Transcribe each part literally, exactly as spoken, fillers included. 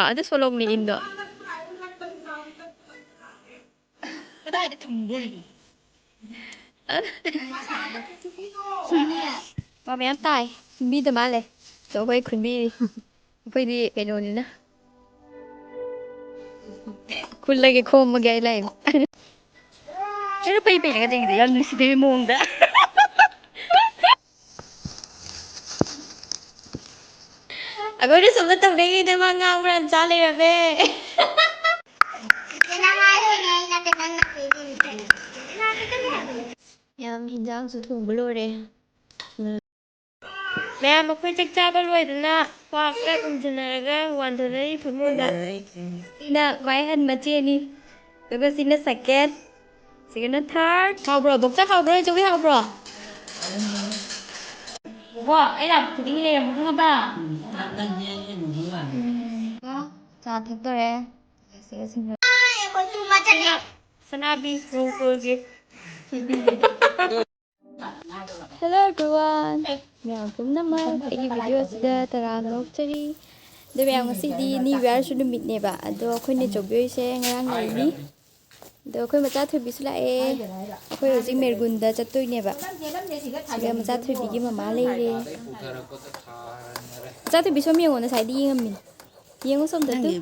ꯑꯗꯨ ꯁꯣꯂꯣꯛꯅꯤ ꯏꯟꯗꯣ꯫ ꯀꯗꯥꯏꯗ ꯊꯝꯗꯣꯔꯤꯅꯣ? ꯃꯥ ꯃꯌꯥꯝ ꯇꯥꯏ꯫ ꯈꯨꯟꯕꯤꯗ ꯃꯥꯜꯂꯦ꯫ ꯑꯗꯣ ꯑꯩꯈꯣꯏ ꯈꯨꯟꯕꯤꯔꯤ꯫ ꯑꯩꯈꯣꯏꯗꯤ ꯀꯩꯅꯣꯅꯤꯅ꯫ ꯈꯨꯜꯂꯒꯦ, ꯈꯣꯝꯃꯒꯦ ꯑꯩ ꯂꯩ꯫ ꯀꯩꯅꯣ ꯄꯩ ꯄꯩꯅꯒ ꯆꯦꯟꯈꯤꯗꯣ ꯌꯥꯝ ꯅꯨꯡꯁꯤꯕꯒꯤ ꯃꯑꯣꯡꯗ꯫ ꯑꯩꯈꯣꯏꯅ ꯁꯣꯝꯗ ꯇꯧꯔꯤꯉꯩꯗ ꯃꯥ ꯉꯥꯡꯕ꯭ꯔꯥ ꯆꯥ ꯂꯩꯔꯝꯃꯦ꯫ ꯌꯥꯝ ꯍꯤꯟꯖꯥꯡꯁꯨ ꯊꯣꯡꯕ ꯂꯣꯏꯔꯦ꯫ ꯃꯌꯥꯝ ꯑꯩꯈꯣꯏ ꯆꯥꯛ ꯆꯥꯕ ꯂꯣꯏꯗꯅ ꯄꯥꯔꯛꯇ ꯈꯨꯝꯖꯤꯟꯅꯔꯒ ꯋꯥꯟꯊꯅꯔꯤ ꯐꯃꯨꯡꯗ꯫ ꯁꯤꯅ ꯈ꯭ꯋꯥꯏ ꯑꯍꯟ ꯃꯆꯦꯅꯤ꯫ ꯑꯗꯨꯒ ꯁꯤꯅ ꯁꯦꯀꯦꯟ꯫ ꯁꯤꯒꯅ ꯊꯥꯔꯠ꯫ ꯍꯥꯎꯕ꯭ꯔꯣ? ꯕꯣꯛꯆꯥ ꯍꯥꯎꯕ꯭ꯔꯣ? ꯏꯆꯧꯕꯤ ꯍꯥꯎꯕ꯭ꯔꯣ? ꯕꯣ, ꯑꯩ ꯂꯥꯛꯄ ꯈꯨꯗꯤꯡꯒꯤ ꯂꯩꯔꯝꯃꯣ ꯈꯪꯉꯕ? ꯎꯝ꯫ ꯆꯥ ꯊꯛꯇꯣꯔꯦ꯫ ꯁꯤꯒ ꯁꯤꯒ꯫ ꯁꯅꯥꯕꯤ ꯔꯣꯡꯄꯨꯔꯒꯤ꯫ Hello everyone! ꯃꯌꯥꯝ ꯄꯨꯝꯅꯃꯛ ꯑꯩꯒꯤ video ꯑꯁꯤꯗ ꯇꯔꯥꯝꯅ ꯑꯣꯛꯆꯔꯤ꯫ ꯑꯗꯣ ꯃꯌꯥꯝ, ꯉꯁꯤꯗꯤ new yearꯁꯨ ꯅꯨꯃꯤꯠꯅꯦꯕ꯫ ꯑꯗꯣ ꯑꯩꯈꯣꯏ ꯅꯦꯆꯧꯕꯤ ꯍꯣꯏꯁꯦ ꯉꯔꯥꯡ ꯂꯩꯅꯤ꯫ ꯑꯗꯣ ꯑꯩꯈꯣꯏ ꯃꯆꯥ ꯊꯣꯏꯕꯤꯁꯨ ꯂꯥꯛꯑꯦ꯫ ꯑꯩꯈꯣꯏ ꯍꯧꯖꯤꯛ ꯃꯦꯔꯒꯨꯟꯗ ꯆꯠꯇꯣꯏꯅꯦꯕ꯫ ꯁꯤꯗ ꯃꯆꯥ ꯊꯣꯏꯕꯤꯒꯤ ꯃꯃꯥ ꯂꯩꯔꯦ꯫ ꯃꯆꯥ ꯊꯣꯏꯕꯤ ꯁꯣꯝ ꯌꯦꯡꯉꯣ, ꯉꯁꯥꯏꯗꯤ ꯌꯦꯡꯉꯝꯃꯤꯅꯦ꯫ ꯌꯦꯡꯉꯣ ꯁꯣꯝꯗ ꯇꯨ꯫ ꯅꯪꯒꯤ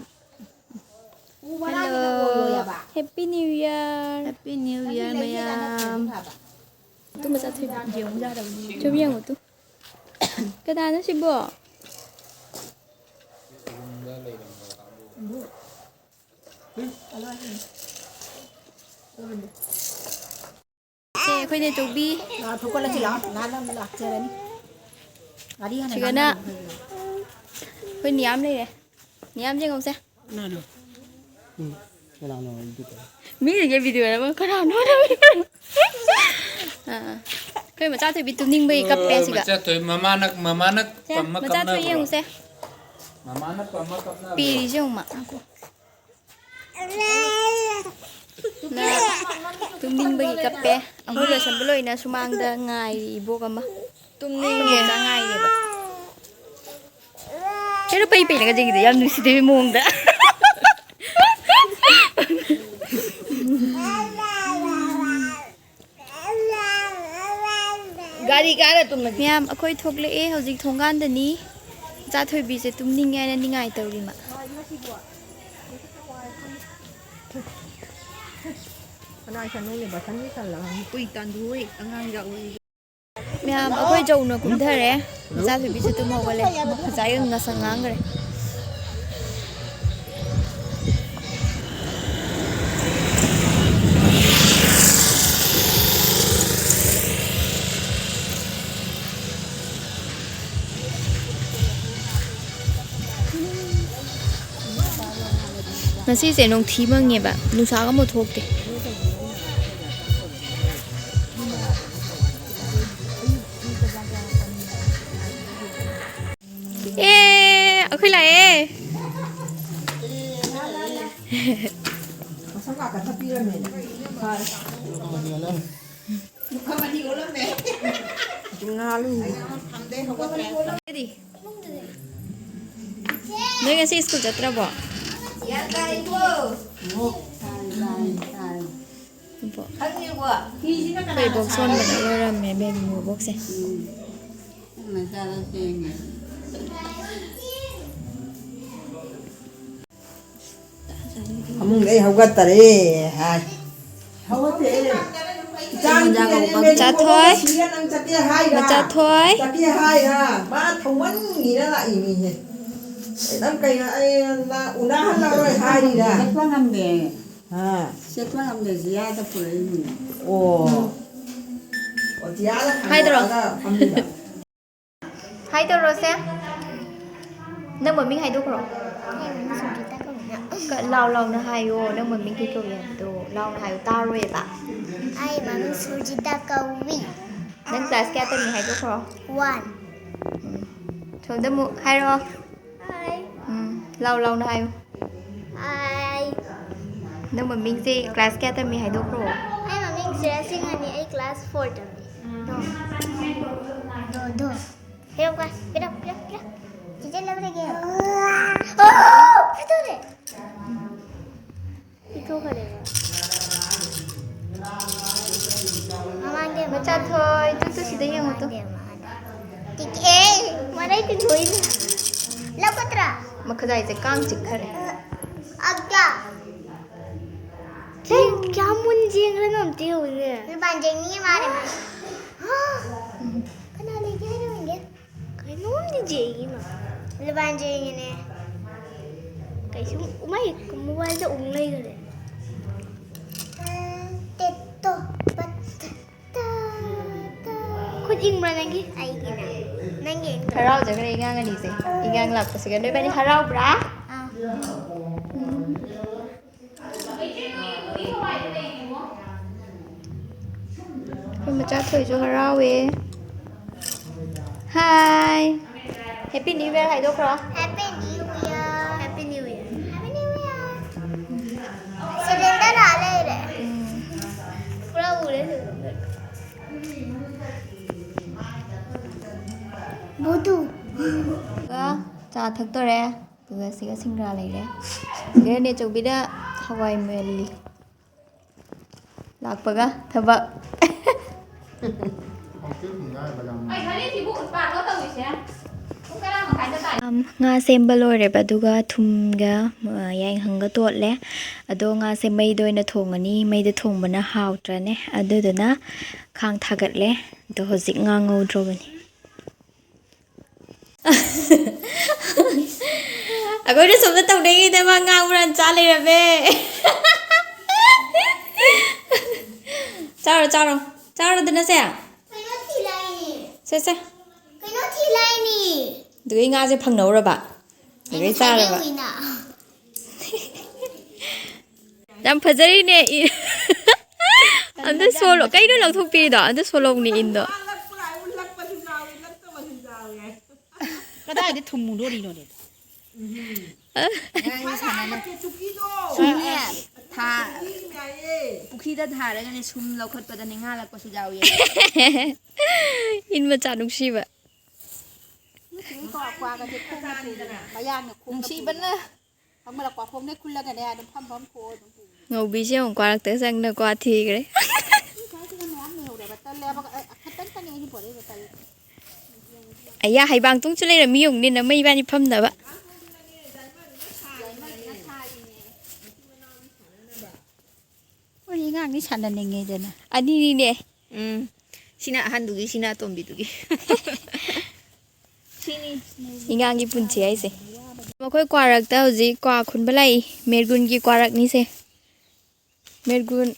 Hello. Happy New Year. Happy New Year, ꯃꯌꯥꯝ꯫ ꯇꯨ ꯃꯆꯥ ꯊꯣꯏꯕꯤ꯫ ꯌꯦꯡꯉꯨ ꯌꯥꯗꯕꯅꯤ꯫ ꯁꯨꯝ ꯌꯦꯡꯉꯨ ꯇꯨ꯫ ꯀꯅꯥꯅꯣ ꯁꯤꯕꯣ? ꯁꯦ, ꯑꯩꯈꯣꯏ ꯅꯦꯆꯧꯕꯤ꯫ ꯂꯥꯛꯑꯣ, ꯊꯣꯛꯀꯠꯂꯁꯤ ꯂꯥꯛꯑꯣ꯫ ꯅꯍꯥꯟ ꯑꯃ ꯂꯥꯛꯆꯔꯅꯤ꯫ ꯒꯥꯔꯤ ꯍꯥꯟꯅ ꯁꯤꯒꯅ ꯂꯥꯛꯅꯔꯨ꯫ ꯑꯩꯈꯣꯏ ꯅꯤꯌꯥꯝ ꯂꯩꯔꯦ꯫ ꯅꯤꯌꯥꯝ ꯌꯦꯡꯉꯧꯁꯦ꯫ ꯀꯅꯥꯅꯣ? ꯎꯝ, ꯀꯅꯥꯅꯣ ꯑꯗꯨꯗꯣ? ꯃꯤꯁꯤꯡꯁꯦ video ꯅꯝꯃ ꯀꯅꯥꯅꯣ? ꯑꯥ, ꯑꯩꯈꯣꯏ ꯃꯆꯥ ꯊꯣꯏꯕꯤ ꯇꯨꯝꯅꯤꯡꯕꯒꯤ ꯀꯞꯄꯦ ꯁꯤꯒ꯫ ꯃꯆꯥ ꯊꯣꯏ-, ꯃꯃꯥꯅ, ꯃꯃꯥꯅ ꯁꯦ, ꯄꯝꯃ ꯃꯆꯥ ꯊꯣꯏ ꯀꯞꯅꯕ꯭ꯔꯣ? ꯌꯦꯡꯉꯨꯁꯦ꯫ ꯃꯃꯥꯅ ꯄꯝꯃ ꯀꯞꯅꯕ꯭ꯔꯣ? ꯄꯤꯔꯤꯁꯦ ꯌꯦꯡꯉꯨ ꯃꯥ꯫ ꯉꯥꯏꯈꯣ꯫ ꯅ ꯇꯨꯝꯅꯤꯡꯕꯒꯤ ꯀꯞꯄꯦ꯫ ꯑꯃꯨꯛ ꯂꯣꯏꯁꯟꯕ ꯂꯣꯏꯅ ꯁꯨꯃꯥꯡꯗ ꯉꯥꯏꯔꯤ ꯏꯕꯣꯛ ꯑꯃ꯫ ꯇꯨꯝꯅꯤꯡꯉꯦ꯫ ꯏꯕꯣꯛ ꯉꯥꯏꯔꯤꯕ꯫ ꯑꯩꯅ ꯄꯩ ꯄꯩꯅꯒ ꯆꯤꯡꯉꯤꯗꯣ ꯌꯥꯝ ꯅꯨꯡꯁꯤꯗꯕꯒꯤ ꯃꯑꯣꯡꯗ꯫ ꯒꯥꯔꯤ ꯀꯥꯔ ꯇꯨꯝꯃꯗꯤ꯫ ꯃꯌꯥꯝ, ꯑꯩꯈꯣꯏ ꯊꯣꯛꯂꯛꯑꯦ, ꯍꯧꯖꯤꯛ ꯊꯣꯡꯒꯥꯟꯗꯅꯤ꯫ ꯏꯆꯥ ꯊꯣꯏꯕꯤꯁꯦ ꯇꯨꯝꯅꯤꯡꯉꯦ ꯍꯥꯏꯅ ꯅꯤꯡꯉꯥꯏ ꯇꯧꯔꯤ ꯃꯥ꯫ ꯀꯅꯥ ꯏꯁꯥꯅꯣꯅꯦ ꯕꯁꯟꯒꯤ ꯁꯜꯂꯒ? ꯀꯨꯏ ꯇꯥꯟꯗꯣꯏ ꯑꯉꯥꯡ ꯌꯥꯎꯋꯦ꯫ ꯃꯌꯥꯝ, ꯑꯩꯈꯣꯏ ꯖꯧꯅ ꯀꯨꯝꯊꯔꯦ꯫ ꯃꯆꯥ ꯊꯣꯏꯕꯤꯁꯨ ꯇꯨꯝ ꯍꯧꯒꯠꯂꯦ꯫ ꯉꯁꯥꯏꯒ ꯉꯁꯪ ꯉꯥꯡꯈ꯭ꯔꯦ꯫ ꯉꯁꯤꯁꯦ ꯅꯣꯡꯊꯤ ꯃꯪꯉꯦꯕ, ꯅꯨꯡꯁꯥꯒ ꯑꯃꯨꯛ ꯊꯣꯛꯇꯦ꯫ ꯑꯦ, ꯑꯩꯈꯣꯏ ꯂꯥꯛꯑꯦ꯫ ꯃꯁꯝ ꯀꯥꯈꯠꯊꯕꯤꯔꯝꯃꯦꯅꯦ꯫ ꯐꯔꯦ꯫ ꯂꯨꯈꯝ ꯑꯅꯤ ꯑꯣꯜꯂꯝꯃꯦ꯫ ꯉꯥꯂꯨ꯫ ꯀꯔꯤ? ꯅꯣꯏ ꯉꯁꯤ ꯁ꯭ꯀꯨꯜ ꯆꯠꯇ꯭ꯔꯕꯣ? ꯏꯕꯣꯛ꯫ ꯑꯩꯈꯣꯏ ꯏꯕꯣꯛ ꯁꯣꯟꯕꯅ ꯂꯣꯏꯔꯝꯃꯦ, ꯕꯦꯝꯃ ꯏꯕꯣꯛꯁꯦ꯫ ꯐꯃꯨꯡꯗꯩ ꯍꯧꯒꯠꯇꯔꯦ ꯍꯥꯏ꯫ ꯍꯧꯒꯠꯇꯦ꯫ ꯏꯆꯥꯊꯣꯏ꯫ ꯅꯪ ꯆꯠꯀꯦ ꯍꯥꯏꯔ? ꯃꯆꯥꯊꯣꯏ꯫ ꯆꯠꯀꯦ ꯍꯥꯏꯔ? ꯃꯥ ꯊꯧꯃꯟꯒꯤꯅ ꯂꯥꯛꯏꯅꯤꯍꯦ꯫ ꯅꯪ ꯀꯩꯅꯣ, ꯑꯩ ꯅꯪ ꯎꯅꯍꯜꯂꯔꯣꯏ ꯍꯥꯏꯔꯤꯔ? ꯆꯠꯄ ꯉꯝꯗꯦ꯫ ꯍꯥ꯫ ꯆꯠꯄ ꯉꯝꯗꯦ, ꯖꯤꯌꯥꯗ ꯄꯨꯔꯛꯏꯅꯤ꯫ ꯑꯣ꯫ ꯑꯣ, ꯖꯤꯌꯥꯗ ꯍꯥꯏꯗ꯭ꯔꯣ? ꯐꯝꯃꯤꯕ? ꯍꯥꯏ ꯇꯧꯔꯣꯁꯦ꯫ ꯅꯪ ꯃꯃꯤꯡ ꯍꯥꯏꯗꯣꯛꯈ꯭ꯔꯣ꯫ ꯑꯩ ꯃꯃꯤꯡ ꯁꯨꯖꯤꯇꯥ ꯀꯧꯏ꯫ ꯀ-, ꯂꯥꯎ ꯂꯥꯎꯅ ꯍꯥꯏꯌꯣ, ꯅꯪ ꯃꯃꯤꯡ ꯀꯩ ꯀꯧꯏ ꯍꯥꯏꯕꯗꯣ ꯂꯥꯎꯅ ꯍꯥꯏꯌꯣ, ꯇꯥꯔꯣꯏꯕ꯫ ꯑꯩ ꯃꯃꯤꯡ ꯁꯨꯖꯤꯇꯥ ꯀꯧꯏ꯫ ꯅꯪ ꯀ꯭ꯂꯥꯁ ꯀꯌꯥ ꯇꯝꯃꯤ ꯍꯥꯏꯗꯣꯛꯈ꯭ꯔꯣ꯫ ꯋꯥꯟ꯫ ꯎꯝ꯫ ꯁꯣꯝꯗ ꯑꯃꯨꯛ ꯍꯥꯏꯔꯛꯑꯣ꯫ ꯍꯥꯏ꯫ ꯎꯝ, ꯂꯥꯎ ꯂꯥꯎꯅ ꯍꯥꯏꯌꯨ꯫ ꯍꯥꯏ꯫ ꯅꯪ ꯃꯃꯤꯡꯁꯦ ꯀ꯭ꯂꯥꯁ ꯀꯌꯥ ꯇꯝꯃꯤ ꯍꯥꯏꯗꯣꯛꯈ꯭ꯔꯣ꯫ ꯑꯩ ꯃꯃꯤꯡꯁꯦ ꯁꯤꯡꯉꯅꯤ, ꯑꯩ ꯀ꯭ꯂꯥꯁ ꯐꯣꯔ ꯇꯝꯃꯤ꯫ ꯗꯣ꯫ ꯗꯣ, ꯗꯣ꯫ ꯄꯤꯔꯛꯑꯣ, ꯄꯤꯔꯛꯑꯣ, ꯄꯤꯔꯛꯑꯣ꯫ ꯆꯤꯆꯦ ꯂꯧꯔꯒꯦ꯫ ꯑꯣ! ꯐꯨꯊꯣꯛꯈ꯭ꯔꯦ꯫ ꯐꯨꯊꯣꯛꯈ꯭ꯔꯦꯕ꯫ ꯃꯃꯥꯡꯗ ꯃꯆꯥ ꯊꯣꯏ, ꯇꯨ, ꯇꯨ, ꯁꯤꯗ ꯌꯦꯡꯉꯨ ꯇꯨ꯫ ꯃꯃꯥꯡꯗ꯫ ꯇꯤꯛ-, ꯑꯦ! ꯃꯔꯩ ꯇꯤꯡꯊꯣꯛꯏꯅꯦ꯫ ꯂꯧꯒꯗ꯭ꯔꯥ? ꯃꯈꯨꯗꯥꯏꯁꯦ ꯀꯥꯡ ꯆꯤꯛꯈꯔꯦ꯫ ꯑꯒ! ꯀꯌꯥꯝ ꯃꯨꯟ ꯌꯦꯡꯈ꯭ꯔꯦꯅꯣ ꯑꯝꯇ ꯌꯦꯡꯉꯨꯅꯦ꯫ ꯂꯨꯄꯥ ꯌꯦꯡꯅꯤꯡꯉꯤ ꯃꯥꯜꯂꯦ ꯃꯥ꯫ ꯀꯅꯥ ꯂꯩꯒꯦ ꯍꯥꯏꯅꯣ ꯌꯦꯡꯒꯦ꯫ ꯀꯩꯅꯣꯝꯗꯤ ꯌꯦꯡꯉꯤꯅꯣ꯫ ꯂꯨꯄꯥ ꯌꯦꯡꯉꯤꯅꯦ꯫ ꯀꯩꯁꯨ ꯃꯥꯏ ꯃꯣꯕꯥꯏꯜꯗ ꯎꯪ ꯂꯩꯈ꯭ꯔꯦ꯫ ꯇꯦꯠꯇꯣ, ꯄꯠ-, ꯇ-, ꯇ-, ꯈꯨꯠ ꯏꯪꯕ꯭ꯔꯥ ꯅꯪꯒꯤ? ꯑꯩꯒꯤꯅ꯫ ꯅꯪꯒꯤ ꯏꯪꯗ꯭ꯔꯣ? ꯍꯔꯥꯎꯖꯈ꯭ꯔꯦ ꯏꯉꯥꯡ ꯑꯅꯤꯁꯦ꯫ ꯏꯉꯥꯡ ꯂꯥꯛꯄꯁꯤꯒ꯫ ꯅꯣꯏꯕꯥꯅꯤ ꯍꯔꯥꯎꯕ꯭ꯔꯥ? ꯑꯥ꯫ ꯑꯩꯈꯣꯏ ꯃꯆꯥ ꯊꯣꯏꯁꯨ ꯍꯔꯥꯎꯋꯦ꯫ Hi! Happy New Year ꯍꯥꯏꯗꯣꯛꯈ꯭ꯔꯣ꯫ Happy New Year. Happy New Year. Happy New Year. Cylinder ꯂꯥꯛ ꯂꯩꯔꯦ꯫ ꯎꯝ꯫ ꯄꯨꯔꯥ ꯎꯔꯦ cylinder꯫ ꯕꯨꯗꯨ꯫ ꯆꯥ ꯊꯛꯇꯣꯔꯦ꯫ ꯑꯗꯨꯒ ꯁꯤꯒ ꯁꯤꯡꯒ꯭ꯔꯥ ꯂꯩꯔꯦ꯫ ꯁꯤꯒ ꯅꯦꯆꯧꯕꯤꯅ ꯍꯋꯥꯏ ꯃꯦꯜꯂꯤ꯫ ꯂꯥꯛꯄꯒ ꯊꯕꯛ꯫ ꯑꯩ ꯍꯣꯔꯦꯟꯁꯤꯕꯨ ꯎꯠꯄꯥꯠꯂꯣ ꯇꯧꯔꯤꯁꯦ? ꯄꯨꯡ ꯇꯔꯥ ꯃꯈꯥꯏꯗ ꯇꯥꯏ꯫ ꯑꯝ, ꯉꯥ ꯁꯦꯝꯕ ꯂꯣꯏꯔꯦꯕ, ꯑꯗꯨꯒ ꯊꯨꯝꯒ, ꯑ, ꯌꯥꯏꯉꯪꯒ ꯇꯣꯠꯂꯦ꯫ ꯑꯗꯣ ꯉꯥꯁꯦ ꯃꯩꯗ ꯑꯣꯏꯅ ꯊꯣꯡꯉꯅꯤ, ꯃꯩꯗ ꯊꯣꯡꯕꯅ ꯍꯥꯎꯇ꯭ꯔꯅꯦ꯫ ꯑꯗꯨꯗꯨꯅ ꯈꯥꯡ ꯊꯥꯒꯠꯂꯦ꯫ ꯑꯗꯣ ꯍꯧꯖꯤꯛ ꯉꯥ ꯉꯧꯗ꯭ꯔꯣꯕꯅꯤ꯫ ꯑꯩꯈꯣꯏꯅ ꯁꯣꯝꯗ ꯇꯧꯅꯩꯉꯩꯗ ꯃꯥ ꯉꯥ ꯍꯨꯔꯥꯟ ꯆꯥ ꯂꯩꯔꯝꯃꯦ꯫ ꯆꯥꯔꯣ, ꯆꯥꯔꯣ꯫ ꯆꯥꯔꯣꯗꯅ ꯁꯦ꯫ ꯀꯩꯅꯣ ꯊꯤ ꯂꯥꯛꯏꯅꯦ꯫ ꯁꯦ, ꯁꯦ꯫ ꯀꯩꯅꯣ ꯊꯤ ꯂꯥꯛꯏꯅꯦ꯫ ꯑꯗꯨꯒ ꯑꯩ ꯉꯥꯁꯦ ꯐꯪꯅꯧꯔꯕ꯫ ꯑꯗꯨꯒ ꯑꯩ ꯆꯥꯔꯕ꯫ ꯎꯏꯅ꯫ ꯌꯥꯝ ꯐꯖꯔꯤꯅꯦ꯫ ꯏ-, ꯑꯝꯇ ꯁꯣꯂꯣ꯫ ꯀꯩꯅꯣ ꯂꯧꯊꯣꯛꯄꯤꯔꯤꯗꯣ? ꯑꯝꯇ ꯁꯣꯂꯣꯛꯅꯦ ꯏꯟꯗꯣ꯫ ꯀꯗꯥꯏꯗ ꯊꯨꯝ ꯃꯨꯗꯣꯔꯤꯅꯣꯅꯦ? ꯁꯨꯝꯅꯦ, ꯊꯥ-, ꯄꯨꯈ꯭ꯔꯤꯗ ꯊꯥꯔꯒꯅꯦ ꯁꯨꯝ ꯂꯧꯈꯠꯄꯗꯅꯦ ꯉꯥ ꯂꯛꯄꯁꯨ ꯌꯥꯎꯏ꯫ ꯏꯟ ꯃꯆꯥ ꯅꯨꯡꯁꯤꯕ꯫ ꯁꯤꯒꯤ ꯀ꯭ꯋꯥ-, ꯀ꯭ꯋꯥꯒꯁꯦ ꯈꯣꯡꯅ ꯄꯨꯔꯤꯅꯦ꯫ ꯃꯌꯥꯡꯅ ꯈꯣꯡꯅ ꯅꯨꯡꯁꯤꯕꯅ꯫ ꯄꯨꯔꯤꯅꯦ꯫ ꯐꯝꯕ ꯂꯥꯛ ꯀ꯭ꯋꯥ ꯈꯣꯡꯗꯩ ꯈꯨꯜꯂꯒꯅꯦ ꯑꯗꯨꯝ ꯐꯝ ꯐꯝ ꯈꯣꯛꯑꯣ ꯑꯗꯨꯝ ꯄꯨꯔꯤꯅꯦ꯫ ꯉꯧꯕꯤꯁꯦ ꯑꯃꯨꯛ ꯀ꯭ꯋꯥꯔꯛꯇ ꯆꯪꯗꯅ ꯀ꯭ꯋꯥ ꯊꯤꯈ꯭ꯔꯦ꯫ ꯁꯤ ꯁ꯭ꯋꯥꯏꯁꯤꯗ ꯃꯌꯥꯝ ꯂꯩꯍꯧꯔꯦꯕ꯫ ꯇꯜꯂꯦꯕ꯫ ꯑ-, ꯑ-, ꯈꯇꯪꯇꯅꯦ ꯑꯩꯅ ꯄꯣꯔꯛꯏꯁꯦ꯫ ꯇꯜꯂꯦ꯫ ꯑꯌꯥ, ꯍꯩꯕꯥꯡ ꯇꯨꯡꯁꯨ ꯂꯩꯔꯝꯃꯤ ꯌꯦꯡꯉꯨꯅꯦ, ꯅꯃ ꯏꯕꯥꯅꯤ ꯐꯝꯅꯕ꯫ ꯌꯥꯏꯃꯗꯨꯅ ꯁꯥꯔꯤꯅꯦ꯫ ꯃꯣꯏ ꯑꯉꯥꯡꯅꯤ ꯁꯥꯟꯅꯅꯤꯡꯉꯦꯗꯅ꯫ ꯑꯅꯤꯅꯤꯅꯦ꯫ ꯎꯝ꯫ ꯁꯤꯅ ꯑꯍꯟꯗꯨꯒꯤ, ꯁꯤꯅ ꯑꯇꯣꯝꯕꯤꯗꯨꯒꯤ꯫ ꯁꯤꯅꯤ꯫ ꯏꯉꯥꯡꯒꯤ ꯄꯨꯟꯁꯤ ꯍꯥꯏꯁꯦ꯫ ꯃꯈꯣꯏ ꯀ꯭ꯋꯥꯔꯛꯇ ꯍꯧꯖꯤꯛ ꯀ꯭ꯋꯥ ꯈꯨꯟꯕ ꯂꯥꯛꯏ꯫ ꯃꯦꯔꯒꯨꯟꯒꯤ ꯀ꯭ꯋꯥꯔꯛꯅꯤꯁꯦ꯫ ꯃꯦꯔꯒꯨꯟ꯫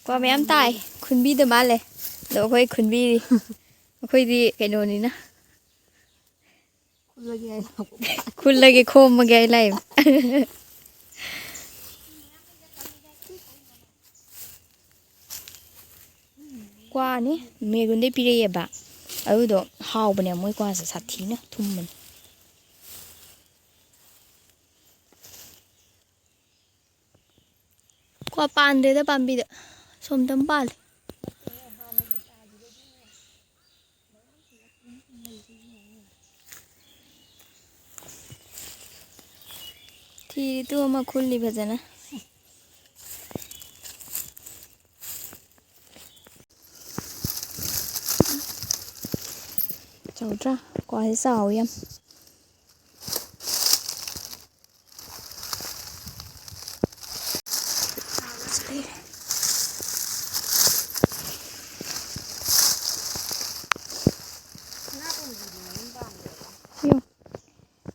ꯀ꯭ꯋꯥ ꯃꯌꯥꯝ ꯇꯥꯏ꯫ ꯈꯨꯟꯕꯤꯗ ꯃꯥꯜꯂꯦ꯫ ꯑꯗꯣ ꯑꯩꯈꯣꯏ ꯈꯨꯟꯕꯤꯔꯤ꯫ ꯑꯩꯈꯣꯏꯗꯤ ꯀꯩꯅꯣꯅꯤꯅ꯫ ꯈꯨꯜꯂꯒꯦ ꯍꯥꯏ ꯂꯥꯛꯄ꯫ ꯈꯨꯜꯂꯒꯦ ꯈꯣꯝꯃꯒꯦ ꯍꯥꯏ ꯂꯥꯛꯏꯕ꯫ ꯀ꯭ꯋꯥꯅꯤ, ꯃꯦꯔꯒꯨꯟꯗꯩ ꯄꯤꯔꯛꯑꯦꯕ꯫ ꯑꯗꯨꯗꯣ ꯍꯥꯎꯕꯅꯦ, ꯃꯣꯏ ꯀ꯭ꯋꯥꯁꯦ ꯁꯥꯊꯤꯅ ꯊꯨꯝꯕꯅꯦ꯫ ꯀ꯭ꯋꯥ ꯄꯥꯟꯗꯦꯗ ꯄꯥꯝꯕꯤꯗ, ꯁꯣꯝꯗꯝ ꯄꯥꯜꯂꯤ꯫ ꯊꯤꯔꯤ ꯇꯨ ꯑꯃ ꯈꯨꯜꯂꯤ ꯐꯖꯅ꯫ ꯆꯥꯎꯗ꯭ꯔꯥ? ꯀ꯭ꯋꯥꯁꯦ ꯆꯥꯎꯋꯤ ꯌꯥꯝ꯫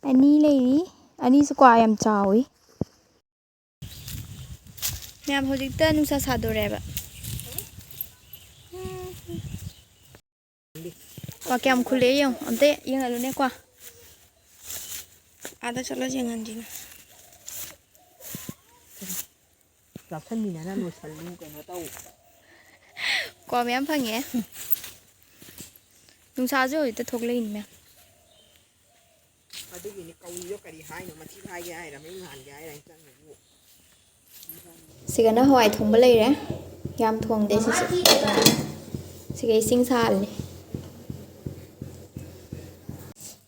ꯑꯅꯤ ꯂꯩꯔꯤ꯫ ꯑꯅꯤꯁꯨ ꯀ꯭ꯋꯥ ꯌꯥꯝ ꯆꯥꯎꯋꯤ꯫ ꯃꯌꯥꯝ ꯍꯧꯖꯤꯛꯇ ꯅꯨꯡꯁꯥ ꯁꯥꯗꯣꯔꯦꯕ꯫ ꯀ꯭ꯋꯥ ꯀꯌꯥꯝ ꯈꯨꯜꯂꯦ ꯌꯦꯡꯉꯣ꯫ ꯑꯝꯇ ꯌꯦꯡꯍꯜꯂꯨꯅꯦ ꯀ꯭ꯋꯥ꯫ ꯑꯥꯗ ꯆꯠꯂ ꯌꯦꯡꯍꯟꯁꯤꯅꯦ꯫ ꯆꯥꯁꯟꯃꯤꯟꯅꯅ ꯂꯣꯏꯁꯜꯂꯨ, ꯀꯩꯅꯣ ꯇꯧ꯫ ꯀ꯭ꯋꯥ ꯃꯌꯥꯝ ꯐꯪꯉꯦ꯫ ꯅꯨꯡꯁꯥꯁꯨ ꯍꯧꯖꯤꯛꯇ ꯊꯣꯛꯂꯛꯏꯅꯦ ꯃꯌꯥꯝ꯫ ꯑꯗꯨꯒꯤꯅꯤ ꯀꯧꯔꯤꯗꯣ ꯀꯔꯤ ꯍꯥꯏꯅꯣ? ꯃꯊꯤ ꯐꯥꯏꯒꯦ ꯍꯥꯏꯔ, ꯃꯩ ꯉꯥꯟꯒꯦ ꯍꯥꯏꯔ ꯍꯥꯏꯅ ꯆꯪꯉꯤꯕꯨ꯫ ꯁꯤꯒꯅ ꯍꯋꯥꯏ ꯊꯣꯡꯕ ꯂꯩꯔꯦ꯫ ꯌꯥꯝ ꯊꯣꯡꯗꯦ ꯁꯤꯁꯨ꯫ ꯁꯤꯒ ꯏꯁꯤꯡ ꯁꯥꯍꯜꯂꯤ꯫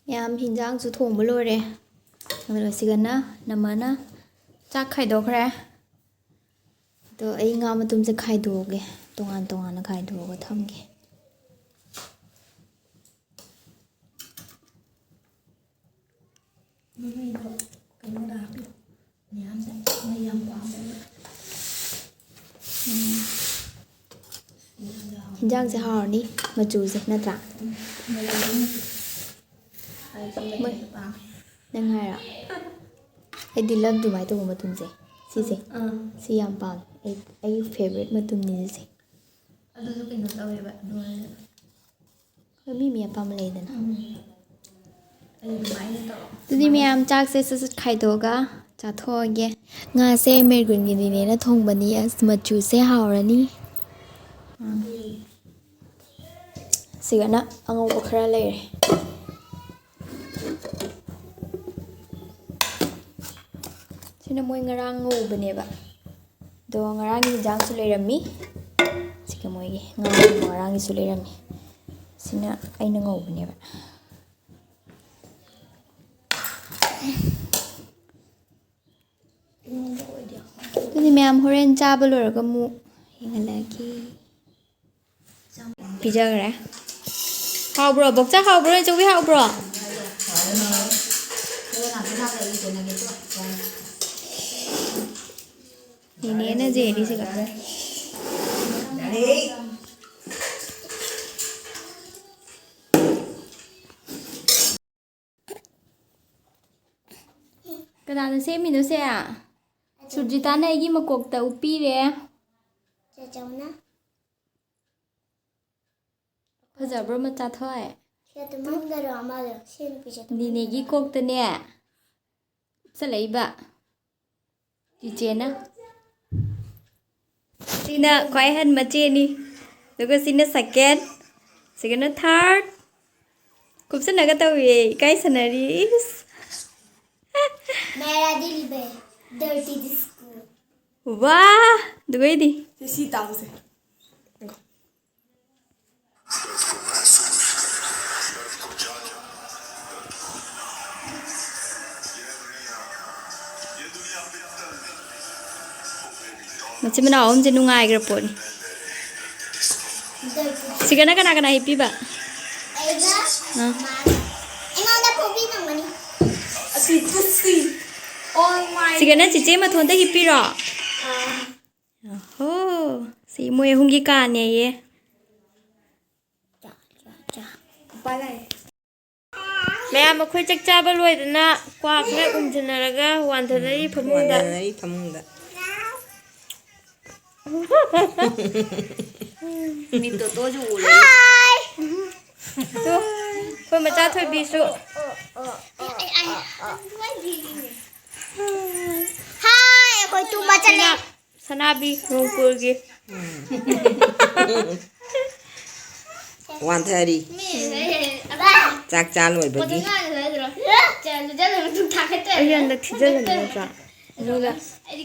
ꯃꯌꯥꯝ ꯍꯤꯟꯖꯥꯡꯁꯨ ꯊꯣꯡꯕ ꯂꯣꯏꯔꯦ꯫ ꯑꯗꯨꯒ ꯁꯤꯒꯅ ꯅꯃꯅ ꯆꯥꯛ ꯈꯥꯏꯗꯣꯛꯈ꯭ꯔꯦ꯫ ꯑꯗꯣ ꯑꯩ ꯉꯥ ꯃꯇꯨꯝꯁꯦ ꯈꯥꯏꯗꯣꯛꯑꯒꯦ, ꯇꯣꯉꯥꯟ ꯇꯣꯉꯥꯟꯅ ꯈꯥꯏꯗꯣꯛꯑꯒ ꯊꯝꯒꯦ꯫ ꯃꯃꯩꯗꯣ ꯀꯩꯅꯣꯗ ꯍꯥꯞꯄꯤꯌꯨ꯫ ꯃꯌꯥꯝꯗ ꯃꯩ ꯌꯥꯝ ꯄꯥꯝꯃꯦꯕ꯫ ꯎꯝ꯫ ꯃꯌꯥꯝꯗ ꯍꯥꯞꯄꯤꯌꯨ꯫ ꯍꯤꯟꯖꯥꯡꯁꯦ ꯍꯥꯎꯔꯅꯤ, ꯃꯆꯨꯁꯦ ꯅꯠꯇ꯭ꯔꯥ? ꯎꯝ꯫ ꯃꯌꯥꯝꯗ ꯃꯆꯨ꯫ ꯑꯩ ꯁꯤ ꯃꯩ ꯃꯩ ꯌꯥꯝ ꯄꯥꯝꯃꯦ꯫ ꯅꯪ ꯍꯥꯏꯔꯣ? ꯑꯩꯗꯤ ꯂꯕ ꯑꯗꯨꯃꯥꯏꯅ ꯇꯧꯕ ꯃꯇꯨꯝꯁꯦ, ꯁꯤꯁꯦ꯫ ꯑꯥ꯫ ꯁꯤ ꯌꯥꯝ ꯄꯥꯝꯃꯦ꯫ ꯑꯩ, ꯑꯩꯒꯤ ꯐꯦꯕꯣꯔꯥꯏꯠ ꯃꯇꯨꯝꯅꯤ ꯁꯤꯁꯦ꯫ ꯑꯗꯨꯁꯨ ꯀꯩꯅꯣ ꯇꯧꯋꯦꯕ, ꯑꯗꯨꯃꯥꯏꯅ꯫ ꯍꯣꯏ, ꯃꯤ ꯃꯤ ꯑꯄꯥꯝꯕ ꯂꯩꯗꯅ꯫ ꯎꯝ꯫ ꯑꯩ ꯑꯗꯨꯃꯥꯏꯅ ꯇꯧ-, ꯑꯗꯨꯗꯤ ꯑꯗꯨꯃꯥꯏꯅ ꯃꯌꯥꯝ ꯆꯥꯛꯁꯦ ꯁꯠ ꯁꯠ ꯈꯥꯏꯗꯣꯛꯑꯒ ꯆꯥꯊꯣꯛꯑꯒꯦ꯫ ꯉꯥꯁꯦ ꯃꯦꯔꯒꯨꯟꯒꯤꯅꯤꯅꯦꯅ ꯊꯣꯡꯕꯅꯤ꯫ ꯑꯁ, ꯃꯆꯨꯁꯦ ꯍꯥꯎꯔꯅꯤ꯫ ꯎꯝ꯫ ꯁꯤꯒꯅ ꯑꯉꯧꯕ ꯈꯔ ꯂꯩꯔꯦ꯫ ꯁꯤꯅ ꯃꯣꯏ ꯉꯔꯥꯡ ꯉꯧꯕꯅꯦꯕ꯫ ꯑꯗꯣ ꯉꯔꯥꯡꯒꯤ ꯍꯤꯟꯖꯥꯡꯁꯨ ꯂꯩꯔꯝꯃꯤ꯫ ꯁꯤꯒ ꯃꯣꯏꯒꯤ ꯉꯥ ꯊꯣꯡꯕ ꯉꯔꯥꯡꯒꯤꯁꯨ ꯂꯩꯔꯝꯃꯤ꯫ ꯁꯤꯅ ꯑꯩꯅ ꯉꯧꯕꯅꯦꯕ꯫ ꯑꯗꯨꯗꯤ ꯃꯌꯥꯝ ꯍꯣꯔꯦꯟ ꯆꯥꯕ ꯂꯣꯏꯔꯒ ꯑꯃꯨꯛ ꯌꯦꯡꯍꯜꯂꯛꯑꯒꯦ꯫ ꯄꯤꯖꯈ꯭ꯔꯦ꯫ ꯍꯥꯎꯕ꯭ꯔꯣ? ꯕꯣꯛꯆꯥ ꯍꯥꯎꯕ꯭ꯔꯣ? ꯆꯧꯕꯤ ꯍꯥꯎꯕ꯭ꯔꯣ? ꯅꯦꯅꯦꯅ ꯖꯦꯔꯤꯁꯤꯒ꯫ ꯀꯅꯥꯅ ꯁꯦꯝꯃꯤꯅꯣ ꯁꯦ? ꯁꯨꯔꯖꯤꯇꯥꯅ ꯑꯩꯒꯤ ꯃꯀꯣꯛꯇ ꯎꯞꯄꯤꯔꯦ꯫ ꯆꯦꯆꯧꯅ꯫ ꯐꯖꯕ꯭ꯔꯣ, ꯃꯆꯥ ꯊꯣꯏ? ꯁꯤ ꯑꯗꯨꯝ ꯃꯪꯗꯔꯣ ꯑꯃꯗꯣ? ꯁꯤ ꯅꯨꯄꯤꯁꯦ ꯑꯗꯨꯝ ꯅꯤꯅꯦꯒꯤ ꯃꯪꯗꯔꯣ? ꯀꯣꯛꯇꯅꯦ ꯎꯞꯁꯜꯂꯛꯏꯕ꯫ ꯆꯤꯆꯦꯅ꯫ ꯁꯤꯅ ꯈ꯭ꯋꯥꯏ ꯑꯍꯟ ꯃꯆꯦꯅꯤ꯫ ꯑꯗꯨꯒ ꯁꯤꯅ second꯫ ꯁꯤꯒꯅ third꯫ ꯀꯨꯞꯁꯟꯅꯒ ꯇꯧꯏꯌꯦ, ꯏꯀꯥꯏ ꯁꯟꯅꯔꯤ꯫ ꯏꯁ꯫ मेरा दिल बे, dirty disco। ꯋꯥ! ꯑꯗꯨꯒꯩꯗꯤ꯫ ꯁꯤ, ꯁꯤ ꯇꯥꯎꯁꯦ꯫ ꯉꯥꯏꯈꯣ꯫ ꯃꯆꯤꯟ ꯃꯅꯥꯎ ꯑꯍꯨꯝꯁꯦ ꯅꯨꯡꯉꯥꯏꯈ꯭ꯔ ꯄꯣꯠꯅꯤ꯫ ꯁꯤꯒꯅ ꯀꯅꯥ ꯀꯅꯥ ꯍꯤꯞꯄꯤꯕ? ꯑꯩꯒ ꯑꯥ꯫ ꯃꯥꯒ꯫ ꯑꯩꯉꯣꯟꯗ ꯐꯣꯡꯕꯤ ꯐꯪꯒꯅꯤ꯫ ꯑꯁꯤ ꯇꯨꯁꯤ꯫ Oh my ꯁꯤꯒꯅ ꯆꯤꯆꯦ ꯃꯊꯣꯟꯗ ꯍꯤꯞꯄꯤꯔꯣ? ꯑꯥ꯫ ꯑꯍꯣ꯫ ꯁꯤ ꯃꯣꯏ ꯑꯍꯨꯝꯒꯤ ꯀꯥꯅꯦꯌꯦ꯫ ꯆꯥ, ꯆꯥ, ꯆꯥ꯫ ꯎꯄꯥ ꯂꯥꯛꯑꯦ꯫ ꯃꯌꯥꯝ ꯑꯩꯈꯣꯏ ꯆꯥꯛ ꯆꯥꯕ ꯂꯣꯏꯗꯅ ꯀ꯭ꯋꯥ ꯈꯔ ꯎꯝꯖꯟꯅꯔꯒ ꯋꯥꯟꯊꯅꯔꯤ ꯐꯃꯨꯡꯗ꯫ ꯋꯥꯟꯊꯅꯔꯤ ꯐꯃꯨꯡꯗ꯫ ꯃꯤꯠꯇꯣ ꯇꯣꯁꯨ ꯎꯔꯦ꯫ ꯇꯨ, ꯑꯩꯈꯣꯏ ꯃꯆꯥ ꯊꯣꯏꯕꯤꯁꯨ꯫ ꯍꯥꯏ, ꯑꯩꯈꯣꯏ ꯇꯨꯝꯕ ꯆꯠꯂꯦ꯫ ꯁꯅꯥ-, ꯁꯅꯥꯕꯤ ꯅꯣꯡꯄꯣꯜꯒꯤ꯫ ꯎꯝ꯫ ꯋꯥꯟꯊꯔꯤ꯫ ꯆꯥꯛ ꯆꯥ ꯂꯣꯏꯕꯒꯤ꯫ ꯑꯩꯁꯦ ꯍꯟꯗꯛ ꯊꯤꯖꯤꯜꯂꯝꯃꯦ ꯅꯠꯇ꯭ꯔꯥ? ꯑꯗꯨꯒ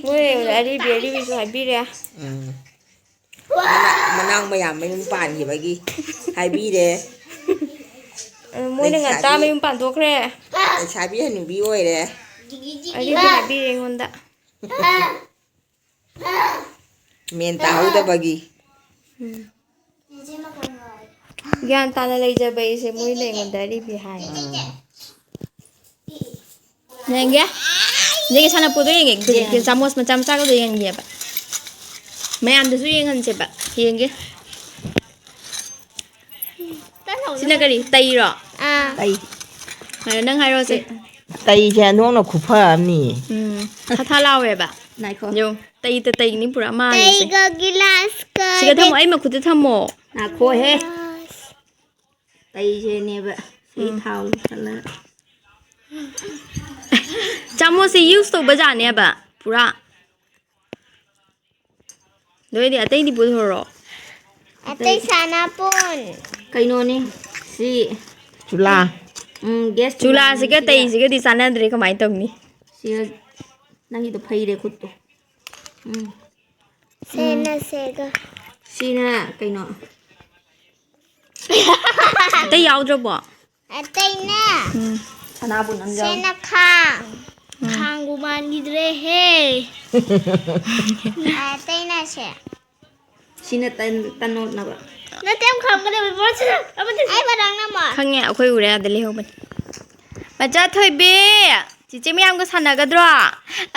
ꯃꯣꯏ ꯑꯔꯤꯕꯤ ꯑꯔꯤꯕꯤꯁꯨ ꯍꯥꯏꯕꯤꯔꯦ꯫ ꯎꯝ꯫ ꯃꯅꯥ-, ꯃꯅꯥꯎ ꯃꯌꯥꯝ ꯃꯌꯨꯝ ꯄꯥꯟꯈꯤꯕꯒꯤ ꯍꯥꯏꯕꯤꯔꯦ꯫ ꯑ, ꯃꯣꯏꯅ ꯉꯟꯇꯥ ꯂꯩꯁꯥꯕꯤ-, ꯃꯌꯨꯝ ꯄꯥꯟꯊꯣꯛꯈ꯭ꯔꯦ꯫ ꯂꯩꯁꯥꯕꯤ ꯍꯅꯨꯕꯤ ꯑꯣꯏꯔꯦ꯫ ꯑꯔꯤꯕꯤ ꯍꯥꯏꯕꯤꯔꯦ ꯑꯩꯉꯣꯟꯗ꯫ ꯃꯦꯟ ꯇꯥꯍꯧꯗꯕꯒꯤ꯫ ꯎꯝ꯫ ꯒ꯭ꯌꯥꯟ ꯇꯥꯅ ꯂꯩꯖꯕ ꯑꯩꯁꯦ ꯃꯣꯏꯅ ꯑꯩꯉꯣꯟꯗ ꯑꯔꯤꯕꯤ ꯍꯥꯏ꯫ ꯎꯝ꯫ ꯌꯦꯡꯒꯦ꯫ ꯌꯦꯡꯒꯦ, ꯁꯥꯟꯅꯄꯣꯠꯇꯣ ꯌꯦꯡꯒꯦ꯫ ꯌꯦꯡ꯫ ꯆꯥꯃꯁ ꯃꯆꯥ ꯃꯆꯥꯒꯗꯣ ꯌꯦꯡꯒꯦꯕ꯫ ꯃꯌꯥꯝꯗꯁꯨ ꯌꯦꯡꯍꯟꯁꯦꯕ꯫ ꯌꯦꯡꯒꯦ꯫ ꯁꯤꯅ ꯀꯔꯤ? ꯇꯩꯔꯣ? ꯑꯥ꯫ ꯇꯩ꯫ ꯍꯥꯏꯔꯣ, ꯅꯪ ꯍꯥꯏꯔꯣꯁꯦ꯫ ꯇꯩꯁꯦ ꯑꯣꯟꯊꯣꯛꯅ ꯈꯨꯐ ꯑꯃꯅꯤ꯫ ꯎꯝ꯫ ꯊꯥ ꯊꯥ ꯂꯥꯎꯋꯦꯕ꯫ ꯉꯥꯏꯈꯣ꯫ ꯌꯦꯡꯉꯨ, ꯇꯩ ꯇ ꯇꯩꯅꯤ ꯄꯨꯔꯥ ꯃꯥꯜꯂꯦꯁꯦ꯫ ꯇꯩꯒ ꯒꯤꯂꯥꯁꯀ ꯁꯤꯗ ꯊꯝꯃꯣ, ꯑꯩ ꯃꯈꯨꯠꯇ ꯊꯝꯃꯣ꯫ ꯉꯥꯏꯈꯣꯍꯦ꯫ ꯒꯤꯂꯥꯁ꯫ ꯇꯩꯁꯦꯅꯦꯕ꯫ ꯁꯤ ꯎꯝ꯫ ꯊꯥꯎ ꯂꯨꯁꯜꯂꯒ꯫ ꯆꯥꯃꯁꯁꯦ use ꯇꯧꯕ ꯖꯥꯠꯅꯦꯕ ꯄꯨꯔꯥ꯫ ꯑꯗꯨ ꯑꯣꯏꯗꯤ ꯑꯇꯩꯗꯤ ꯄꯨꯊꯣꯔꯛꯑꯣ꯫ ꯑꯇꯩ ꯁꯥꯟꯅꯄꯣꯟ꯫ ꯀꯩꯅꯣꯅꯤ ꯁꯤ꯫ ꯆꯨꯂꯥ꯫ ꯎꯝ, gas ꯆꯨꯂꯥꯁꯤꯒ ꯆꯨꯂꯥꯁꯤꯒ꯫ ꯇꯩꯁꯤꯒꯗꯤ ꯆꯥꯟꯅꯗ꯭ꯔꯦ, ꯀꯃꯥꯏꯅ ꯇꯧꯅꯤ? ꯁꯤꯒ ꯅꯪꯒꯤꯗꯣ ꯐꯩꯔꯦ ꯈꯨꯠꯇꯣ꯫ ꯎꯝ꯫ ꯁꯦꯅ ꯁꯦꯒ꯫ ꯁꯤꯅ ꯀꯩꯅꯣ? ꯑꯇꯩ ꯌꯥꯎꯗ꯭ꯔꯕꯣ? ꯑꯇꯩꯅꯦ꯫ ꯎꯝ꯫ ꯁꯅꯥꯕꯨꯟ ꯑꯃ ꯌꯥꯎꯔꯤ꯫ ꯁꯦꯅ ꯈꯥꯡ꯫ ꯎꯝ꯫ ꯈꯥꯡ ꯎ ꯃꯥꯟꯈꯤꯗ꯭ꯔꯦꯍꯦ꯫ ꯑꯇꯩꯅꯁꯦ꯫ ꯁꯤꯅ ꯇꯟ-, ꯇꯟ ꯑꯣꯠꯅꯕ꯫ ꯅꯠꯇꯦ, ꯑꯃ ꯈꯥꯝꯒꯗꯕ ꯄꯣꯠꯁꯤꯅ ꯑꯃꯗ ꯑꯩ ꯕꯗꯥꯡ ꯅꯝꯃꯣ꯫ ꯈꯪꯉꯦ, ꯑꯩꯈꯣꯏ ꯎꯔꯦ, ꯑꯗ ꯂꯩꯍꯧꯕꯅꯦ꯫ ꯃꯆꯥ ꯊꯣꯏꯕꯤ, ꯆꯤꯆꯦ ꯃꯌꯥꯝꯒ ꯁꯥꯟꯅꯒꯗ꯭ꯔꯣ?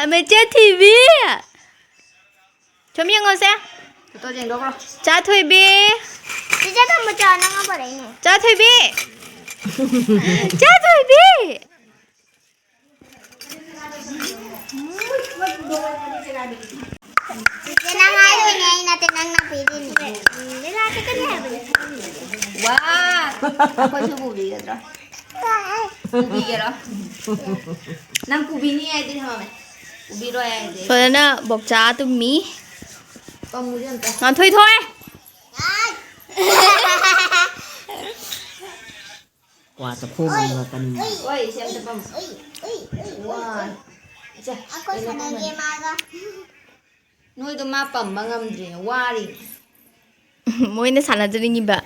ꯑ, ꯃꯆꯥ ꯊꯣꯏꯕꯤ꯫ ꯁꯨꯝ ꯌꯦꯡꯉꯣꯁꯦ꯫ ꯐꯣꯇꯣ ꯌꯦꯡꯗꯣꯛꯈ꯭ꯔꯣ꯫ ꯆꯥ ꯊꯣꯏꯕꯤ꯫ ꯆꯤꯆꯦ ꯊꯝꯃꯣ ꯆꯥ, ꯅꯪ ꯄꯨꯔꯛꯏꯅꯦ꯫ ꯆꯥ ꯊꯣꯏꯕꯤ꯫ ꯆꯥ ꯊꯣꯏꯕꯤ꯫ ꯆꯤꯆꯦ, ꯅꯪ ꯍꯥꯏꯗꯣꯏꯅꯦ, ꯑꯩ ꯅꯠꯇꯦ, ꯅꯪꯅ ꯄꯤꯗꯣꯏꯅꯦ꯫ ꯎꯝ, ꯂꯤꯂꯥ ꯆꯠꯀꯅꯤ ꯍꯥꯏꯕꯅꯦ꯫ ꯋꯥ! ꯑꯩꯈꯣꯏꯁꯨ ꯄꯨꯕꯤꯒꯗ꯭ꯔꯣ? ꯄꯨꯕꯤꯒꯦꯔꯣ? ꯅꯪ ꯄꯨꯕꯤꯅꯤ ꯍꯥꯏꯗꯤ ꯊꯝꯃꯝꯃꯦ꯫ ꯄꯨꯕꯤꯔꯣꯏ ꯍꯥꯏꯗꯤ꯫ ꯁꯣꯗꯅ ꯕꯣꯛꯆꯥ ꯇꯨꯝꯃꯤ꯫ ꯄꯝꯃꯨꯁꯦ ꯑꯝꯇ꯫ ꯉꯥꯟꯊꯣꯏ ꯊꯣꯛꯑꯦ꯫ ꯀ꯭ꯋꯥ ꯆꯥꯛꯈꯣꯝ ꯑꯃꯒ ꯀꯔꯤ? ꯑꯣꯏ, ꯏꯆꯦ ꯑꯝꯇ ꯄꯝꯃꯨ꯫ ꯋꯥ꯫ ꯏꯆꯦ, ꯑꯩꯈꯣꯏ ꯀꯩꯅꯣ ꯁꯥꯟꯅꯒꯦ ꯄꯝꯃꯨ꯫ ꯃꯥꯒ꯫ ꯅꯣꯏꯗꯣ ꯃꯥ ꯄꯝꯕ ꯉꯝꯗ꯭ꯔꯦ, ꯋꯥꯔꯤ꯫ ꯃꯣꯏꯅ ꯁꯥꯟꯅꯖꯅꯤꯡꯉꯤꯕ꯫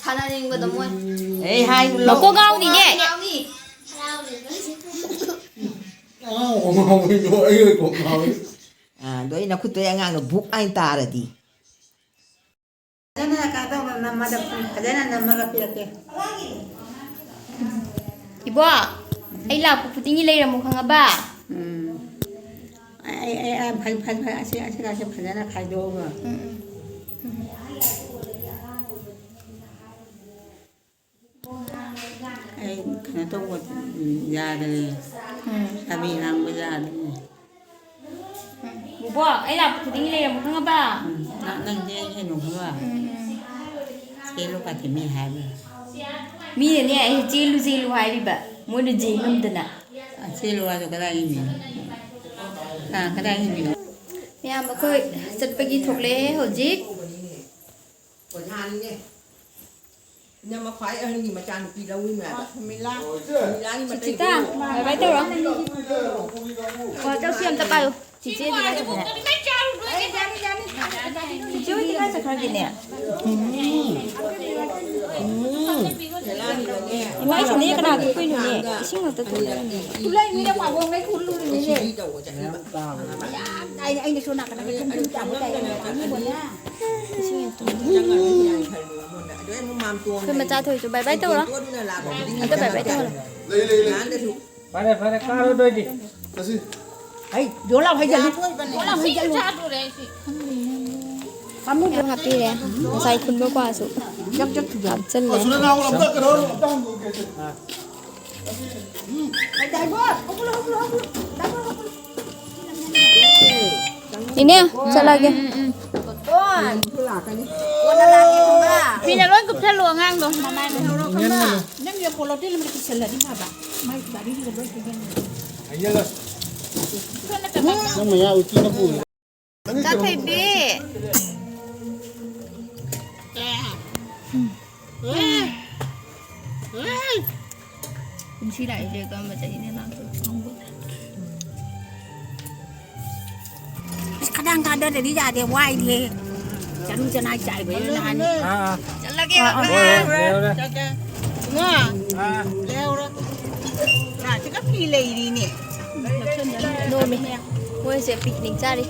ꯁꯥꯟꯅꯅꯤꯡꯕꯗꯣ ꯃꯣꯏ꯫ ꯑꯩ ꯍꯥꯏ ꯂꯧ-, ꯃꯀꯣꯛ ꯉꯥꯎꯅꯤꯅꯦ꯫ ꯉꯥꯎꯅꯤ꯫ ꯑꯉꯥꯡ ꯑꯃ ꯉꯥꯎꯔꯤꯗꯣ ꯑꯩ ꯑꯣꯏ ꯀꯣꯛ ꯉꯥꯎꯔꯤ꯫ ꯑꯥ, ꯑꯗꯣ ꯑꯩ ꯅꯈꯨꯠꯇꯣ ꯑꯩ ꯑꯉꯥꯡꯗꯣ ꯕꯨꯛ ꯍꯥꯏꯅ ꯇꯥꯔꯗꯤ꯫ ꯐꯖꯅ ꯀꯩꯅꯣ ꯇꯧꯅ ꯅꯝꯃꯒ, ꯐꯖꯅ ꯅꯝꯃꯒ ꯄꯤꯔꯛꯀꯦ꯫ ꯏꯕꯣ, ꯑꯩ ꯂꯥꯛꯄ ꯈꯨꯗꯤꯡꯒꯤ ꯂꯩꯔꯝꯃꯨ, ꯈꯪꯉꯕ? ꯎꯝ꯫ ꯑꯩ, ꯑꯩ, ꯑꯩ, ꯐꯩ, ꯐꯩ, ꯐꯩ, ꯑꯁꯤ, ꯑꯁꯤꯒꯁꯦ ꯐꯖꯅ ꯈꯥꯏꯗꯣꯛꯑꯒ꯫ ꯎꯝ, ꯎꯝ꯫ ꯑꯩ ꯀꯩꯅꯣ ꯇꯧꯕ ꯌꯥꯗ꯭ꯔꯦ꯫ ꯎꯝ꯫ ꯆꯥꯕꯤ ꯍꯥꯡꯕ ꯌꯥꯗ꯭ꯔꯦ꯫ ꯎꯝ꯫ ꯕꯣꯕꯣ, ꯑꯩ ꯂꯥꯛꯄ ꯈꯨꯗꯤꯡꯒꯤ ꯂꯩꯔꯝꯃꯨ ꯈꯪꯉꯕ? ꯎꯝ꯫ ꯅꯪ, ꯅꯪꯗꯤ ꯑꯩ ꯀꯩꯅꯣ ꯈꯪꯉꯕ? ꯎꯝ, ꯎꯝ꯫ ꯆꯦꯜꯂꯨ ꯀꯥꯇꯤ ꯃꯤ ꯍꯥꯏꯕ꯫ ꯃꯤꯅꯅꯦ ꯑꯩ ꯆꯦꯜꯂꯨ, ꯆꯦꯜꯂꯨ ꯍꯥꯏꯔꯤꯕ꯫ ꯃꯣꯏꯅ ꯆꯦꯟ ꯉꯝꯗꯅ꯫ ꯑ, ꯆꯦꯜꯂꯨ ꯍꯥꯏꯗꯣ ꯀꯗꯥꯏꯒꯤ ꯃꯤꯅꯣ? ꯑ, ꯀꯗꯥꯏꯒꯤ ꯃꯤꯅꯣ? ꯃꯌꯥꯝ ꯑꯩꯈꯣꯏ ꯆꯠꯄꯒꯤ ꯊꯣꯛꯂꯛꯑꯦ ꯍꯧꯖꯤꯛ꯫ ꯑꯣꯖꯥꯅꯤꯅꯦ꯫ ꯏꯅꯝꯃ ꯈ꯭ꯋꯥꯏ ꯑꯍꯟꯒꯤ ꯃꯆꯥꯅꯨꯄꯤ ꯂꯧꯔꯤꯃꯦ ꯍꯥꯏꯕ꯫ ꯁꯨꯃꯤꯂꯥꯒꯤ ꯃꯆꯥ ꯁꯨꯆꯤꯇꯥ, ꯏꯕꯨꯡꯉꯣ꯫ ꯕꯥꯏ ꯕꯥꯏ ꯇꯧꯔꯣ꯫ ꯋꯥꯆꯞꯁꯤ ꯑꯝꯇ ꯄꯥꯏꯌꯨ꯫ ꯆꯤꯆꯦ ꯑꯗꯨꯃꯥꯏꯅ ꯇꯧꯕꯅꯦ꯫ ꯆꯤꯆꯦ ꯍꯣꯏꯗꯤ ꯀꯥꯏ ꯆꯠꯈ꯭ꯔꯒꯦꯅꯦ? ꯏꯃꯥ, ꯏꯁꯤꯡꯅꯦ ꯀꯅꯥ ꯊꯛꯇꯣꯏꯅꯣꯅꯦ? ꯏꯁꯤꯡ ꯉꯥꯛꯇ ꯊꯛꯑꯣ꯫ ꯃꯌꯥꯝ ꯇꯥꯕꯅꯦ꯫ ꯑꯩꯅ ꯑꯩꯅ ꯁꯣꯝ ꯅꯥꯀꯟꯗ ꯈꯪꯗ꯭ꯔꯤꯕ ꯇꯥꯃꯣ ꯇꯥꯏ꯫ ꯑꯩꯈꯣꯏ ꯃꯆꯥ ꯊꯣꯏꯁꯨ ꯕꯥꯏ ꯕꯥꯏ ꯇꯧꯔꯣ꯫ ꯑꯗꯣ ꯕꯥꯏ ꯕꯥꯏ ꯇꯧꯔꯣ꯫ ꯂꯩ, ꯂꯩ, ꯂꯩ꯫ ꯐꯔꯦ, ꯐꯔꯦ, ꯀꯥꯔꯣ ꯑꯗꯨ ꯑꯣꯏꯗꯤ꯫ ꯆꯠꯁꯤ꯫ ꯍꯩ, ꯌꯣ ꯂꯥꯎ, ꯍꯩ ꯖꯜꯂꯨ꯫ ꯌꯣ ꯂꯥꯎ, ꯍꯩ ꯖꯜꯂꯨ꯫ ꯄꯥꯝꯃꯨꯗ꯭ꯔꯣ? ꯍꯥꯞꯄꯤꯔꯦ꯫ ꯉꯁꯥꯏ ꯈꯨꯟꯕ ꯀ꯭ꯋꯥꯁꯨ ꯍꯥꯞꯆꯜꯂꯦ꯫ ꯏꯅꯦ, ꯆꯠꯂꯒꯦ꯫ ꯃꯤꯅ ꯂꯣꯏ ꯀꯨꯞꯁꯜꯂꯨ ꯑꯉꯥꯡꯗꯣ꯫ ꯅꯪ ꯌꯥ ꯄꯣꯂꯣꯇꯤꯟ ꯑꯃ ꯀꯤꯁꯜꯂꯗꯤ ꯐꯕ꯫ ꯃꯥꯏ ꯒꯥꯔꯤꯗꯨꯗ ꯂꯣꯏ ꯄꯤꯖꯟꯕ꯫ ꯅꯪ ꯃꯌꯥ ꯎꯆꯤꯅ ꯄꯨꯔꯦ꯫ ꯆꯥꯊꯣꯏꯕꯤ꯫ ꯀꯨꯝꯁꯤ ꯂꯥꯛꯏꯁꯦ ꯀꯔꯝꯕ ꯆꯍꯤꯅ ꯂꯥꯛꯄꯅꯣ ꯈꯪꯗꯦ꯫ ꯑꯁ, ꯈꯗꯥꯡ ꯊꯥꯗꯗ꯭ꯔꯗꯤ ꯌꯥꯗꯦ, ꯋꯥꯏꯗꯦ꯫ ꯆꯅꯨ ꯆꯅꯥꯏ ꯆꯥꯏꯕ ꯅꯍꯥꯟ꯫ ꯑꯥ, ꯑꯥ꯫ ꯆꯠꯂꯒꯦ꯫ ꯑꯥ, ꯑꯥ꯫ ꯍꯣꯏ, ꯍꯣꯏ, ꯍꯣꯏ, ꯍꯣꯏ꯫ ꯏꯕꯨꯡꯉꯣ꯫ ꯑꯥ꯫ ꯂꯩꯍꯧꯔꯣ꯫ ꯂꯥꯛꯁꯤꯒ ꯐꯤ ꯂꯩꯔꯤꯅꯦ꯫ ꯅꯣꯝꯃꯤ꯫ ꯃꯣꯏꯁꯦ ꯄꯤꯛꯅꯤꯛ ꯆꯥꯔꯤ꯫